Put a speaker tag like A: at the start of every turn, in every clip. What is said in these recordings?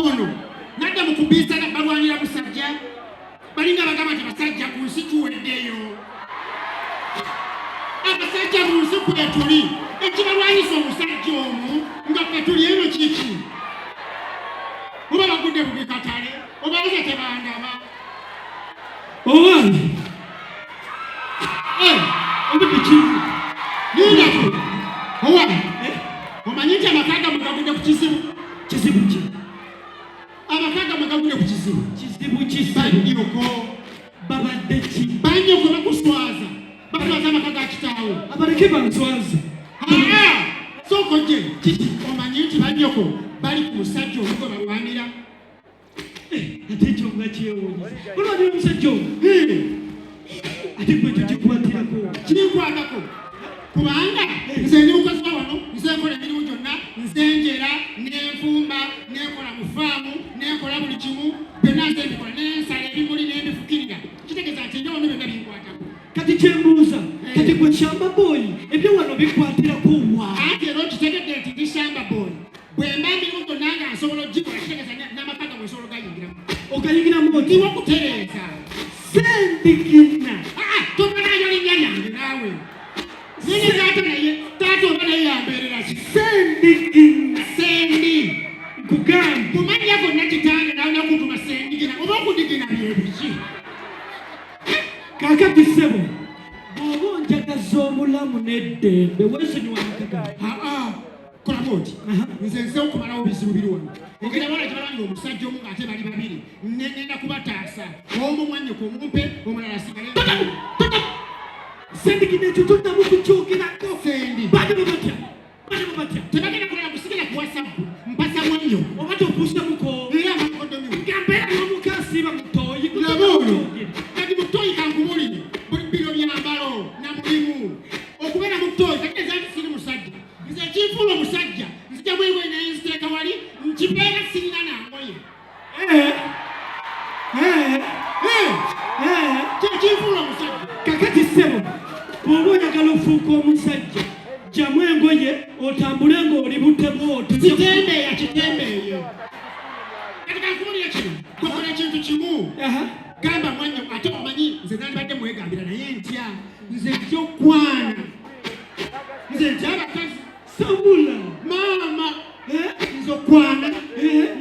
A: Ono nadda mu kubiisana balwanira musajja, balinga bagamba nti basajja ku nsi tuweddeyo, abasajja mu nsi kwetuli, ekibalwanyisa omusajja omu nga ffe tuli eno kiki? Oba bagudde bubi katale, oba nze tebandaba.
B: Owange obudde kivu.
A: Lindako owange, omanyi nti amaka gammwe gagudde ku kizibu?
B: Kizibu ki?
A: Amaka gammwe gagudde ku kizibu.
B: Kizibu ki?
A: Bannyoko.
B: Babadde ki?
A: Bannyoko bakuswaza, baswaza amaka ga kitaawo.
B: Abaleke banswaze.
A: Sooka ojje. Kiki? Omanyi nti bannyoko bali ku musajja omu gwe balwanira?
B: Ate ekyo nga kyewuunyisa, balwanira omusajja omu, ate gwe ekyo kikwatirako?
A: Kinkwatako kubanga nze ndi mukozi wa wano, nze nkola emirimu gyonna, nze njera, nenfumba, nenkola mu faamu, nenkola buli kimu, byonna nze mbikola, nensala ebimuli nembifukirira. Kitegeeza nti ebya wano byonna binkwatako.
B: Kati kyembuuza, kati gwe shamba boy, ebyo wano bikwatirako wa?
A: Anti era okitegedde nti ndi shamba boy. Bwe mba mirimu gyonna nga nsobola ogikola, kitegeeza n'amaka gamwe nsobola ogayingiramu.
B: Ogayingiramu oti?
A: Ndiwo kutereeza.
B: Sendigina.
A: Tomalayo linnya lyange naawe. Nene taata naye, taata oba naye yambeerera ki?
B: Sendigina.
A: Sendi.
B: Nkugambye.
A: Kumanya gonna kitange nawe nakutuma sendigina oba okudigina bye biki?
B: Kaakati ssebo, bw'oba onjagaza obulamu n'eddembe, weesonyiwa amaka gange.
A: Kola bwoti, nze nze okumalawo bizibu biri wano. Engeri abawala gye balwanira omusajja omu ng'ate bali babiri, ngenda kubataasa. Omu mwannyoko omumpe, omulala asigale.
B: Sendigina ekyo toddamu kukyogerako.
A: Sendi.
B: Bademu batya? Bademu batya?
A: Tebagenda kulala kusigala kuwasa ggwe, mpasa mwannyoko.
B: Oba tofuuse muko.
A: Era amakodomi.
B: Nga mbeera n'omuka asiiba mu ttooyi.
A: Laba oyo. Kati mu ttooyi kankubuulire, buli biro byambalo na mulimu. Okubeera mu ttooyi tegeeza nti siri musajja. Nze ekinfuula omusajja, nzija bwengoye naye nziteeka wali, nkibeera sirina na ngoye. Kyekinfuula omusajja.
B: Kakati ssebo, bw'oba oyagala ofuuka omusajja, ggyamu engoye otambule ng'oli bute bw'oti.
A: Kitembeeya, kitembeeye. Kati kankubuulire kino, gwekola ekintu kimu. Gamba mwannyoko, ate omanyi nze nandibadde mwegambira naye ntya, nze ntya okukwana, nze ntya abakazi.
B: Sabula.
A: Maama, nze okwana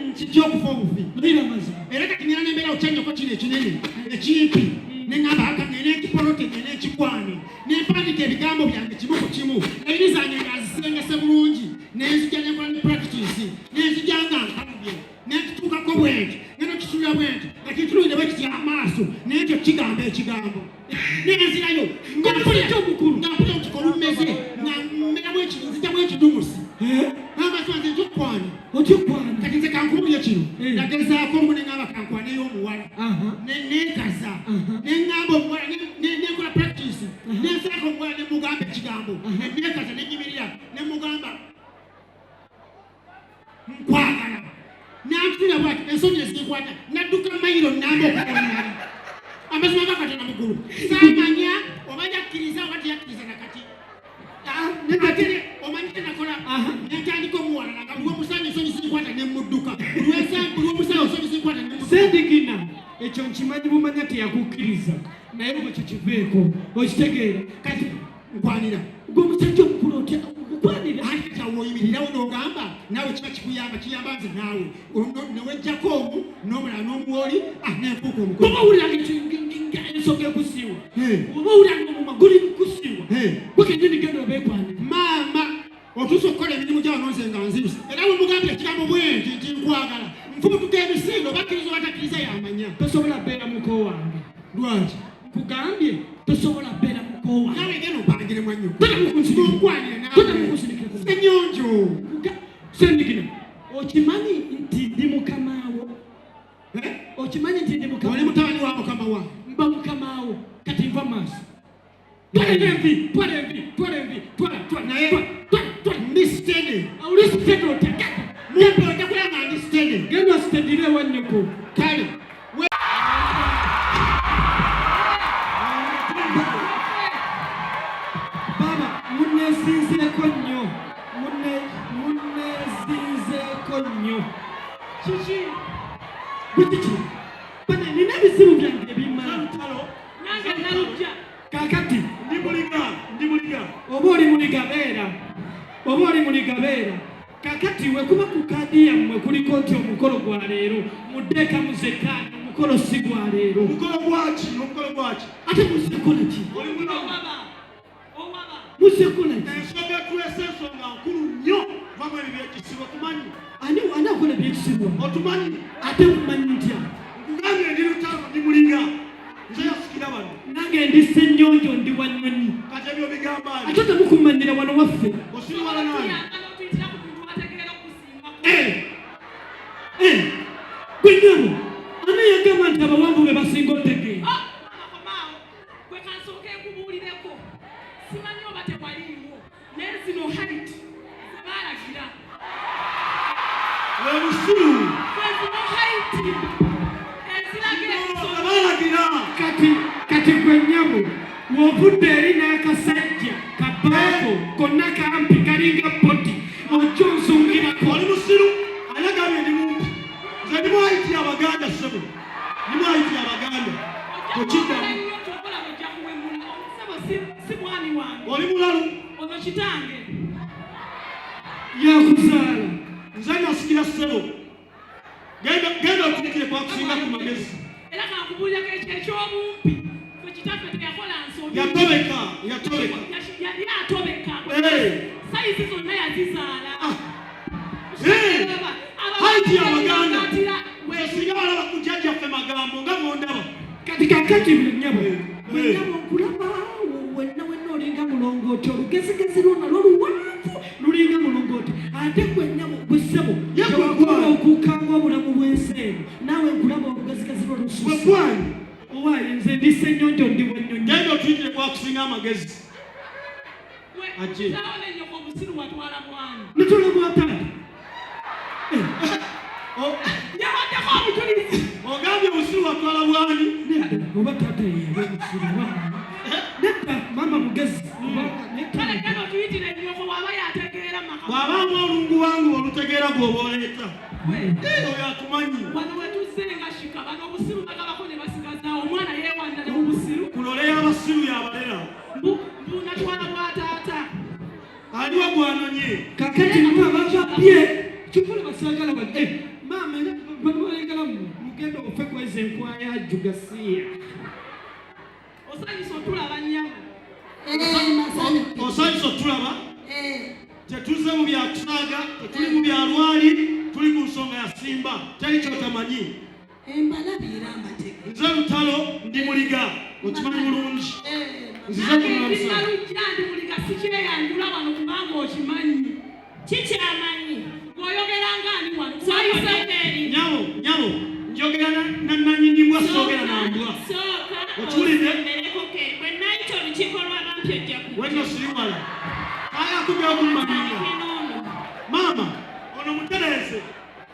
A: nkijja okufa obufi.
B: Layira mazima.
A: Era kati ngenda nembeera okyannyoko kino ekinene ekimpi, ne ŋŋamba aka ngende nkipolote, ngende nkikwane, ne mpandiika ebigambo byange kimu ku kimu, layini zange nga nzisengese bulungi, ne nzija ne nkola ne practice, ne nzija nga nkalubye, ne nkituukako bwenti, ngenda okitunuulira bwenti, nga kintunuulire bwe kiti amaaso, naye ekyo kigamba ekigambo. Nenzirayo nga mpulira
B: omukulu.
A: Nga mpulira nti olummeze, nga mmeramu nzijjamu ekidumusi. Amazima nze ntya okukwana.
B: Otya okukwana?
A: Kati nze kankubuulire kino. Nagezaako olumu ne ŋŋamba kankwaneyo omuwala. Ne neekaza. Ne ŋŋamba omuwala, ne nkola practice. Ne nsaako omuwala ne mugamba ekigambo. Ne neekaza ne nnyimirira ne mugamba nkwagala. Nantunula bw'ati, ensonyi ne zinkwata, nadduka mayiro nnamba okuwonyala. Amazima ga Katonda mu ggulu. Saamanya oba yakkiriza oba teyakkiriza na kati. Ate omanyi kye nakola? Ne ntandika omuwalana nga buli lw'omusanga ensonyi zinkwata ne mmudduka. Buli lw'omusanga ensonyi zinkwata ne mmudduka.
B: Sendigina, ekyo nkimanyi bumanya teyakukkiriza, naye bwe kikiveeko okitegeera.
A: Kati nkwanira.
B: Gwe omusajja omukulu otya okukwanira?
A: Anti kati awo oyimirirawo n'ogamba naawe kiba kikuyamba, kiyamba nze naawe. Ne weggyako omu n'omulala n'omuwooli, nenfuuka omukulu.
B: Bw'oba owulira ensonga ekusiiwa, bw'oba owulira ng'omumwa guli kusiiwa, gwe kennyini genda obeekwanire.
A: Maama, otuuse okukola emirimu gya wano nze nga nziruse. Era bwe mugambira ekigambo bwenti nti nkwagala, nfubutuka emisinde, oba akkiriza oba takkiriza yamanya.
B: Tosobola beera muko wange.
A: Lwaki?
B: Nkugambye tosobola beera muko wange.
A: Naawe genda ompangire mwannyoko.
B: Toddamu kunsindikira.
A: Munkwanire naawe.
B: Toddamu kunsindikira.
A: Ssenyonjo.
B: Ssendigina, okimanyi nti ndi mukamaawo? Okimanyi nti ndi mukama?
A: Oli mutabani wa mukama wange.
B: Mba mukamaawo, kati nva mu maaso. Twala envi, twala envi, twala envi, twala, twala,
A: Naye
B: twala, twala, twala.
A: Ndi steady.
B: Oli steady otya?
A: Mumpe ojja kulaba nga ndi steady.
B: Genda steadire ewa nnyoko.
A: Kale.
B: Baba, munneesinzeeko nnyo. Munneezinzeeko nnyo.
C: Kiki?
B: Gwe kiki? Bane nina ebizibu byange ebimala.
A: Lutalo.
C: Nange nalujja.
B: Kakati
A: Ndi muliga, ndi muliga.
B: Oba oli muliga beera, oba oli muliga beera. Kakati wekuba ku kaadi yammwe kuliko nti omukolo gwa leero, muddeeka muzekaani, omukolo si gwa leero.
A: Omukolo gwaki? Omukolo gwaki?
B: Ate muzekola ki?
A: Oli mulamu.
C: Owaba. Owaba.
B: Muzekola ki?
A: Ensonga etuleese ensonga nkulu nnyo. Vamu ebyo byekisibo tumanyi.
B: Ani ani akola ebyekisibo?
A: Otumanyi.
B: Ate mumanyi ntya?
A: Nkugambye ndi Lutalo, ndi muliga. Nze yasikira bano.
B: Nange ndi Ssennyonjo, ndi wa nnyonyi.
A: Kati ebyo bigamba ani?
B: Ate temukumanyira wano waffe.
A: Osiriwala nani?
C: Tuyamba n'otuyitira ku bintu ategeera okusiimako.
B: Eh! Eh! Gwe nnyabo, ani yagamba nti abawanvu be basinga otegeera?
C: Oh, mama komaawo. Gwe kansooke nkubuulireko. Simanyi oba tewaliiwo. Naye zino height ze baalagira.
A: We busiru.
C: Ze zino height eziraga ebisolo.
A: Baalagira.
B: Kati gwe nnyabo, w'ovudde eri n'akasajja kabaako konna kampi kalinga poti, ojja onsungirako.
A: Oli musiru, ani agambye ndi mumpi? Nze ndi mu height y'Abaganda ssebo. Ndi mu height y'Abaganda.
C: Ojja
A: Tokiddamu.
C: kwogera nnyo ky'okola ojja kuwemula. Omusebo si mwami wange.
A: Oli mulalu.
C: Ono kitange.
B: Yakuzaala.
A: Nze nasikira ssebo. Genda genda otuukire kwakusinga ku magezi.
C: Era kankubuulireko ekyo eky'obumpi. Ffe kitaffe teyakola nsobi.
A: Yatobeka, yatobeka.
C: Yali atobeka.
A: Eh.
C: Sayizi zonna yazizaala.
A: Ah. Eh. Height y'Abaganda. Nze singa balaba ku jjajjaffe magambo nga bw'ondaba.
B: Kati kakati bwe nnyabo, bwe
A: Eh.
B: nnyabo nkulaba wenna wenna olinga mulongooti, olugezigezi lwo nalwo luwanvu lulinga mulongooti. Ate gwe nnyabo, gwe ssebo,
A: Ye gwe
B: tewakola
A: gwani.
B: okukanga obulamu bw'ensi eno, naawe nkulaba olugezigezi lwo
A: Gwe
B: lususse.
A: gwani.
B: Owaaye nze ndi Ssennyonjo, ndi wa nnyonyi.
A: Genda otuyitire kwakusinga amagezi.
C: Gwe
A: Ajje.
C: kitaawo ne nnyoko obusiru watwala bwani.
B: Natwala bwa taata.
C: Yawaddeko obujulizi.
A: Ogambye obusiru watwala bwani?
B: Nedda, oba taata ye yali omusiru oba maama. Nedda, maama mugezi.
C: Kale genda otuyitire nnyoko bw'aba yategeera mu maka.
A: Bw'abaamu olunguwangu olutegeera gw'oba oleeta.
C: Gwe.
A: Eh, oyo atumanyi.
C: Wano we tuzze nga shika bano obusiru bagabako ne basigazaawo. Omwana yeewanira ne mu busiru.
A: Ku lole y'abasiru y'abalera.
C: Mbu mbu natwala bwa taata.
A: Aliwo gwanonye.
B: Kakati mwe abababye kikulu basaagala ba eh, maama era bano bayagala mmwe mugenda ofe kweza enkwaya jugasiya.
C: Osanyusa otulaba nnyabo.
D: Eh,
A: Osanyusa otulaba.
D: Eh,
A: Tetuze mu bya kusaaga, tetuli mu bya lwali, tuli ku nsonga ya Simba. Teri kyotamanyi.
D: Mbalabira mbategeera.
A: Nze Lutalo, ndi muliga. Okimanyi bulungi.
D: Eh,
A: Nzize
C: Nange
A: kunola
C: ndi
A: musango.
C: Nalujja ndi muliga sikyeyanjula wano kubanga okimanyi.
E: Kikyamanyi.
C: Bw'oyogera nga ani wano?
E: Sooka eri.
A: Nyabo, nyabo, njogera na nannyini mbwa soogera na mbwa.
E: Sooka
A: Okiwulidde?
E: osembereko keri. Bwe nayita olukiiko lw'abampi ojja kujja.
A: Wenno siriwala. Kaya akubya okummanyiira.
E: Atandike n'ono.
A: Maama, ono mutereeze.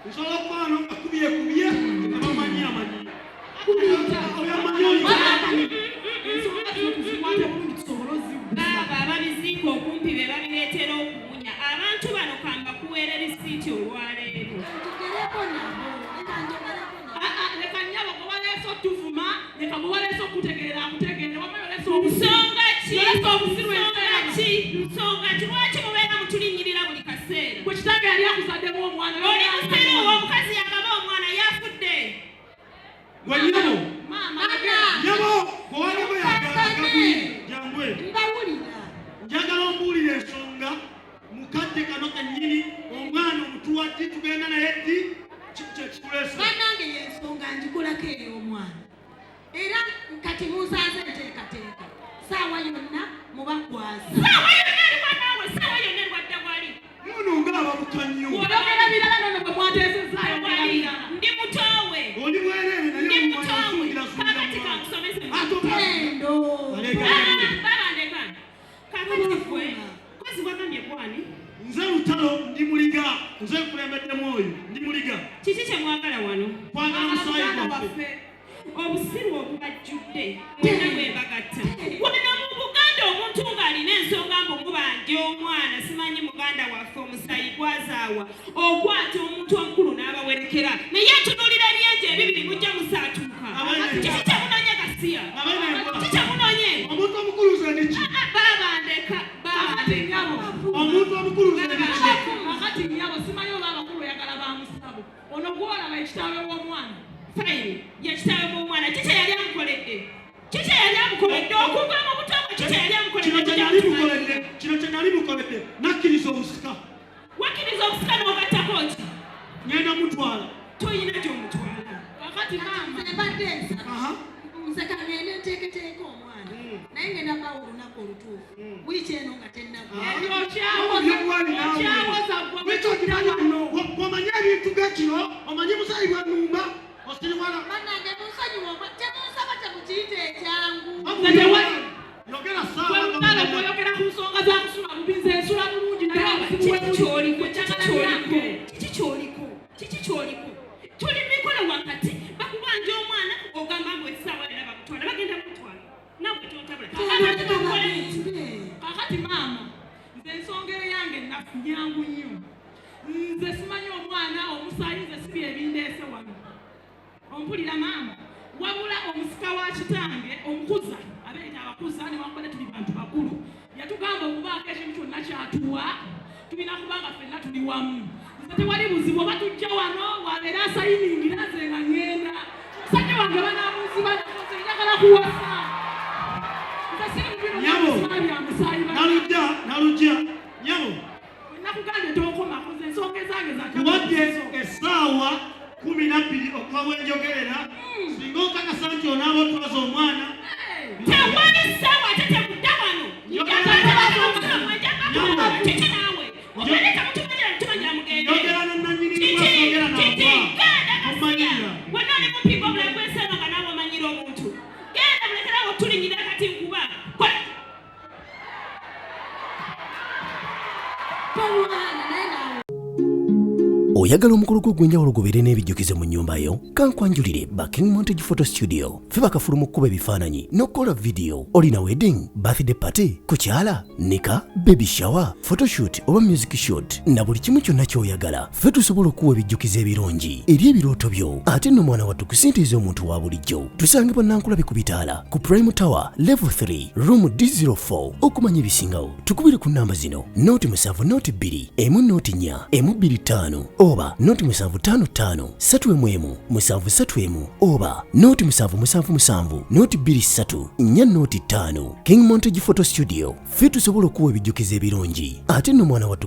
A: Nsobola okuba wano nga kubyekubye, tebamanyi amanyi. Oyo amanyi oyo.
C: Ensonga zino tuzikwate bulungi tusobole oziggusa.
E: Baaba ababiziika okumpi be babireetera okuwunya. Abantu bano kambakuweere risiiti olwaleero.
D: Njogereko nabo, leka njogereko nabo.
C: Ah, ah, leka nnyabo gwe waleese otuvuma, leka gwe waleese okutegeera akutegeere, wamma yolesa obusiru.
E: Nsonga ki?
C: Yolesa obusiru
E: Nsonga
C: ensi
E: ki? Nsonga ki? Lwaki mubeera mutulinnyirira buli kaseera?
C: Gwe kitange yali akuzaddemu omwana.
E: Oli musiru, omukazi yakaba omwana yafudde.
A: Gwe nyabo,
C: Maama,
D: Mama.
A: nyabo, gwe waliwo yagagwire. Jangu eno.
D: Mbawulira.
A: Njagala ombuulire ensonga mukadde kano kennyini omwana omutuwa ddi tugenda naye ddi kyekituleese.
D: Bannange y'ensonga ngikolako ey'omwana. Era kati munsanze nteekateeka. Saawa yonna mubakwasa.
E: Ssaawa yonna eriwa naawe, ssaawa yonna eriwadda wali.
A: Muno ng'ababuka nnyo.
C: Bw'oyogera birala nono bwe mwateesezaayo
E: Wali.
C: birala.
E: Ndi mutowe.
A: Oli bwereere naye
E: Ndi
A: omwana
E: mutowe.
A: osungira-sungira
E: Kaakati
A: mwana.
E: kankusomese.
A: Ate omwana-
D: Tendo.
A: Aleega.
E: Ah, baba ndeka. Kaakati gwe, kozi wagambye gwani?
A: Nze Lutalo ndi muliga, nze nkulembeddemu oyo, ndi muliga.
E: Kiki kye mwagala wano?
A: Twagala musaayi
C: Muganda
A: gwaffe.
C: waffe.
E: Obusiru obubajjudde mwena bwe mbagatta. Wano mu Buganda omuntu ng'alina ensonga mbu mubanja omwana simanyi muganda waffe omusaayi gwazaawa okwata omuntu omukulu n'abawerekera naye ntunuulira ebyenje ebibiri mujja musaatuuka. Kiki kyemunonye gasiya? Kiki kyemunonye?
A: Omuntu omukulu nze ndiki?
E: Ah, baaba ndeka, baaba
C: Kakati
E: ndeka.
C: nnyabo.
A: Omuntu omukulu nze ndiki?
C: Kakati nnyabo, simanyi oba abakulu oyagala ba musabo. Ono gw'olaba ekitaawe w'omwana.
E: Fine, ye kitaawe w'omwana. Kiki yali amukoledde? Kiki yali amukoledde okuva mu buto bwe? Kiki yali amukoledde?
A: Kino kye nali mukoledde, kino kye nali mukoledde, nakkiriza obusika.
E: Wakkiriza obusika n'ogattako ki?
A: Ngenda mutwala.
E: Toyina gy'omutwala.
C: Kakati maama.
D: Nze mbadde nsaba.
A: Aha.
D: Nze kangende nteeketeeke omwana. Naye ngenda bawa olunaku olutuufu. Wiiki eno nga tennagwa.
C: Ebyo
A: Obyewali naawe.
C: okyawoza gwe.
A: Lwaki okimanyi bw'omanyi ebintu ge kino, omanyi musayi bwa nnumba, osiriwala.
D: Bannange munsonyiwe temunsaba temukiyita ekyangu.
C: Nze tewali-
A: Yogera
C: Gwe
A: ssaawa.
C: mutala bw'oyogera ku nsonga za kusula bubi, nze nsula bulungi naye obuzibu
E: Kiki
C: bwe buli.
E: kyoliko? Kiki
C: Njagala
E: kyoliko?
C: byange.
E: Kiki kyoliko? Kiki kyoliko? Tuli mikolo wakati bakubanja omwana ogamba mbu essaawa yonna bamutwala bagenda kumutwala naawe tontabula.
D: Tebaleka
E: Tukole tuti.
D: bagende.
C: Kakati maama, nze ensonga eyange ennafu nyangu nnyo. Nze simanyi omwana omusaayi, nze si bye bindeese wano. Ompulira maama? Wabula omusika wa kitange omukuza, abeeyita abakuza newankubadde tuli bantu bakulu, yatugamba okubaako ekintu kyonna kyatuwa tulina kubanga ffenna tuli wamu. Nze tewali buzibu oba tujja wano wabeera asayiningira nze nga ŋŋenda. Omusajja wange banaamuziba nze njagala kuwasa. Nze siri mu bino
A: Nyabo.
C: bya musaayi bana.
A: Nalujja, nalujja. Nyabo,
C: Nakugambye tonkomako, nze ensonga ezange za
A: kuwadde essaawa 12 okuva bwe njogerera. Singa okakasa nti onaaba otwaza omwana,
E: Tewali ssaawa ate temudda wano. Kiki naawe? Ogende temutumanyira tumanyira mugende.
A: njogera ne nannyini
E: Kiki?
A: mbwa sogera
E: Kiki?
A: namba.
E: Genda gasiya.
A: Omanyira.
E: Wenna oli mumpi ng'obulamu bw'ensi eno nga naawe omanyira omuntu. Genda mulekere awo tulinyira kati nkuba. Kola.
D: Tolwana naye naawe.
F: Oyagala omukolo gwo ogw'enjawulo gubeere n'ebijjukizo mu nnyumba yo? Kankwanjulire ba King Montage Photo Studio. Ffe bakafulu mu kkuba ebifaananyi n'okukola vidiyo. Olina wedding, birthday party, kukyala, nika, baby shower, photoshoot oba music shoot na buli kimu kyonna ky'oyagala. Ffe tusobola okuwa ebijjukizo ebirungi eri ebirooto byo. Ate nno mwana wattu kusintiiza omuntu wa bulijjo. Tusangibwa Nankulabi ku bitaala ku Prime Tower Level 3 Room D04. Okumanya ebisingawo tukubire ku namba zino 0 7 0 2 1 0 4 1 2 5 oba 0 7 5 5 3 1 1 7 3 1 oba 0 7 7 7 0 2 3 4 0 5. King Montage Photo Studio, ffe tusobola okuwa ebijjukizo ebirungi ate nno mwana wattu.